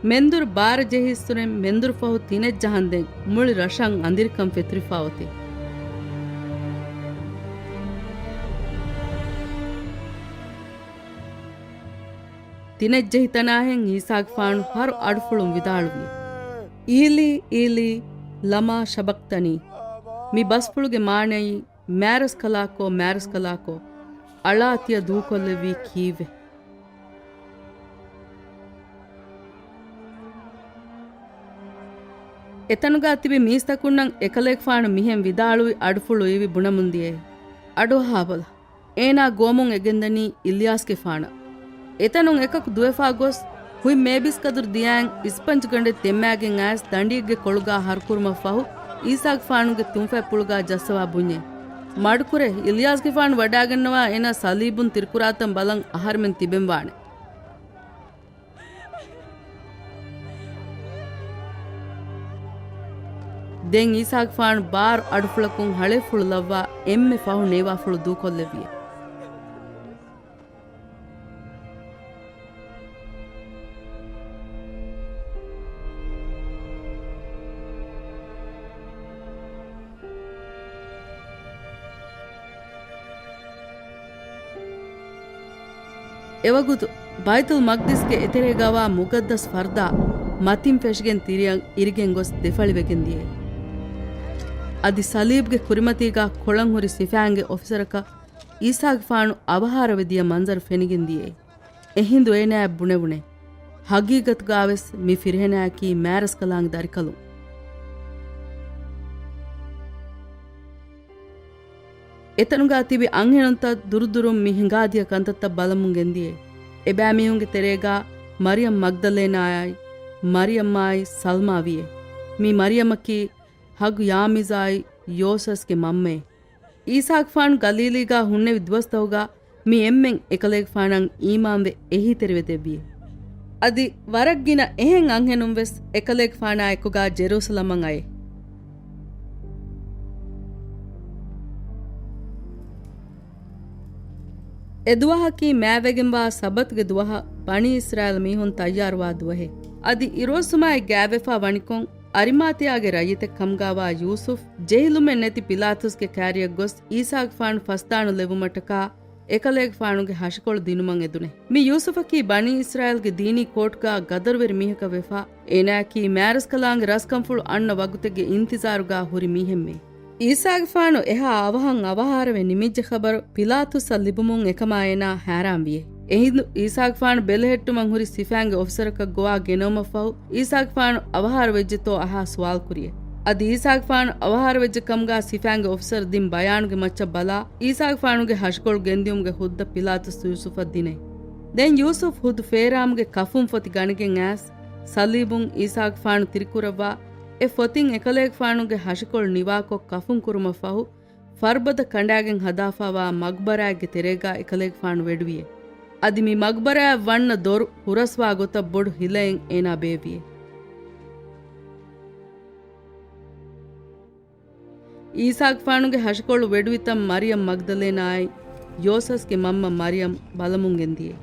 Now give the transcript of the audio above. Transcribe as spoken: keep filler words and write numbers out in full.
މެންދުރު ބާރަ ޖެހިއްސުރެން މެންދުރު ފަހު ތިނެއް ޖަހަންދެން މުޅި ރަށަށް އަނދިރިކަން ފެތުރިފާ އޮތީ. ތިނެއް ޖެހި ތަނާހެން އީސާގެފާނު ހަރު އަޑުފުޅުން ވިދާޅުވި، އީލީ، އީލީ، ލަމާ ޝަބަކްތަނީ. މި ބަސްފުޅުގެ މާނައީ، މާރަސްކަލާކޯ، މާރަސްކަލާކޯ، އަޅާ ތިޔަ ދޫކޮށްލެއްވީ ކީއްވެ؟ އެތަނުގާ ތިބި މީސްތަކުންނަށް އެކަލޭގެފާނު މިހެން ވިދާޅުވި އަޑުފުޅު އިވި ބުނަމުން ދިޔައޭ. އަޑުއަހާބަލަ. އޭނާ ގޮވަމުން އެ ގެންދަނީ އިލްޔާސްގެފާނަށް. އެތަނުން އެކަކު ދުވެފާ ގޮސް، ހުތް މޭބިސްކަދުރު ދިޔައިން އިސްޕަންޖުގަނޑެއް ތެއްމާގެން އައިސް ދަނޑިއެއްގެ ކޮޅުގާ ހަރުކުރުމަށްފަހު، އީސާގެފާނުގެ ތުންފަތްޕުޅުގާ ޖައްސަވާ ބުންޏޭ. މަޑުކުރޭ، އިލްޔާސްގެފާނު ވަޑާގަންނަވާ އޭނާ ސަލީބުން ތިރިކުރާތަން ބަލަން އަހަރެމެން ތިބެންވާނެ. ދެން އީސާގެފާނު ބާރު އަޑުފުޅަކުން ހަޅޭފުޅު ލައްވާ އެންމެ ފަހު ނެތް ފުޅު ދޫކޮށްލެއްވިއޭ. އެވަގުތު ބައިތުލް މަގްދިސްގެ އެތެރޭގަވާ މުގައްދަސް ފަރްދާ މަތިން ފެށިގެން ތިރިއަށް އިރިގެން ގޮސް ދެފަޅިވެގެން ދިޔައޭ. އަދި ސަލީބްގެ ކުރިމަތީގާ ކޮޅަށް ހުރި ސިފައިންގެ އޮފިސަރަކަށް އީސާގެފާނު އަވަހާރަވެ ދިޔަ މަންޒަރު ފެނިގެން ދިޔައީ. އެހިނދު އޭނާއަށް ބުނެވުނޭ، ހަގީގަތުގާވެސް މި ފިރިހެނާއަކީ މާރަސްކަލާނގެ ދަރިކަލުން. އެތަނުގާ ތިބި އަންހެނުންތައް ދުރުދުރުން މި ހިނގާދިޔަ ކަންތައްތައް ބަލަމުން ގެންދިޔައީ. އެބައިމީހުންގެ ތެރޭގާ މަރިޔަމް މަގްދަލޭނާއާއި، މަރިޔަމްއާއި ސަލްމާ ވިޔޭ. މި މަރިޔަމަކީ ހަގު ޔާމީޒާއި ޔޯސަސްގެ މަންމައޭ. އީސާގެފާނު ގަލީލީގާ ހުންނެވި ދުވަސްތަހުގާ މި އެންމެން އެކަލޭގެފާނަށް އީމާންވެ އެހީތެރިވެ ދެއްވިއޭ. އަދި ވަރަށް ގިނަ އެހެން އަންހެނުން ވެސް އެކަލޭގެފާނާ އެކުގާ ޖެރޫސަލަމަށް އައޭ. އެ ދުވަހަކީ މާތްވެގެންވާ ސަބަތުގެ ދުވަހަށް ބަނީ އިސްރާއީލް މީހުން ތައްޔާރުވާ ދުވަހެއް. އަދި އިރުއޮއްސުމާއި ގާތްވެފާ ވަނިކޮށް، އަރިމާތިޔާގެ ރައްޔިތެއް ކަމުގާވާ ޔޫސުފް، ޖެހިލުމެއް ނެތި ޕިލާތުސްގެ ކާރިއަށް ގޮސް، އީސާގެފާނު ފަސްދާނު ލެއްވުމަށްޓަކާ، އެކަލޭގެފާނުގެ ހަށިކޮޅު ދިނުމަށް އެދުނެ. މި ޔޫސުފަކީ ބަނީ އިސްރާއީލްގެ ދީނީ ކޯޓްގާ ގަދަރުވެރި މީހަކަށް ވެފާ، އޭނާއަކީ މާރަސްކަލާނގެ ރަސްކަންފުޅު އަންނަ ވަގުތެއްގެ އިންތިޒާރުގާ ހުރި މީހެއްމެ. އީސާގެފާނު އެހާ އަވަހަށް އަވަހާރަވެ ނިމިއްޖެ ޚަބަރު ޕިލާތުސްއަށް ލިބުމުން އެކަމާ އޭނާ ހައިރާން ވިޔޭ. އެހިނދު އީސާގެފާނު ބެލެހެއްޓުމަށް ހުރި ސިފައިންގެ އޮފިސަރަކަށް ގޮވާ ގެނައުމަށްފަހު، އީސާގެފާނު އަވަހާރަވެއްޖެތޯ އަހާ ސުވާލު ކުރިޔޭ. އަދި އީސާގެފާނު އަވަހާރަވެއްޖެ ކަމުގާ ސިފައިންގެ އޮފިސަރު ދިން ބަޔާނުގެ މައްޗަށް ބަލާ، އީސާގެފާނުގެ ހަށިކޮޅު ގެންދިއުމުގެ ހުއްދަ ޕިލާތުސް ޔޫސުފަށް ދިނޭ. ދެން ޔޫސުފް ހުދު ފޭރާމުގެ ކަފުން ފޮތި ގަނެގެން އައިސް، ސަލީބުން އީސާގެފާނު ތިރިކުރައްވާ، އެ ފޮތިން އެކަލޭގެފާނުގެ ހަށިކޮޅު ނިވާކޮށް ކަފުން ކުރުމަށްފަހު، ފަރުބަދަ ކަނޑާގެން ހަދާފާވާ މަގްބަރާއެއްގެ ތެރޭގާ އެކަލޭގެފާނު ވެޑުވިޔޭ. އަދި މި މަގްބަރާއަށް ވަންނަ ދޮރު ހުރަސްވާ ގޮތަށް ބޮޑު ހިލައެއް އޭނާ ބޭއްވިޔޭ. އީސާގެފާނުގެ ހަށިކޮޅު ވެޑުވިތަން މަރިޔަމް މަގްދަލޭނާއާއި، ޔޯސަސްގެ މަންމަ މަރިޔަމް ބަލަމުން ގެންދިޔޭ.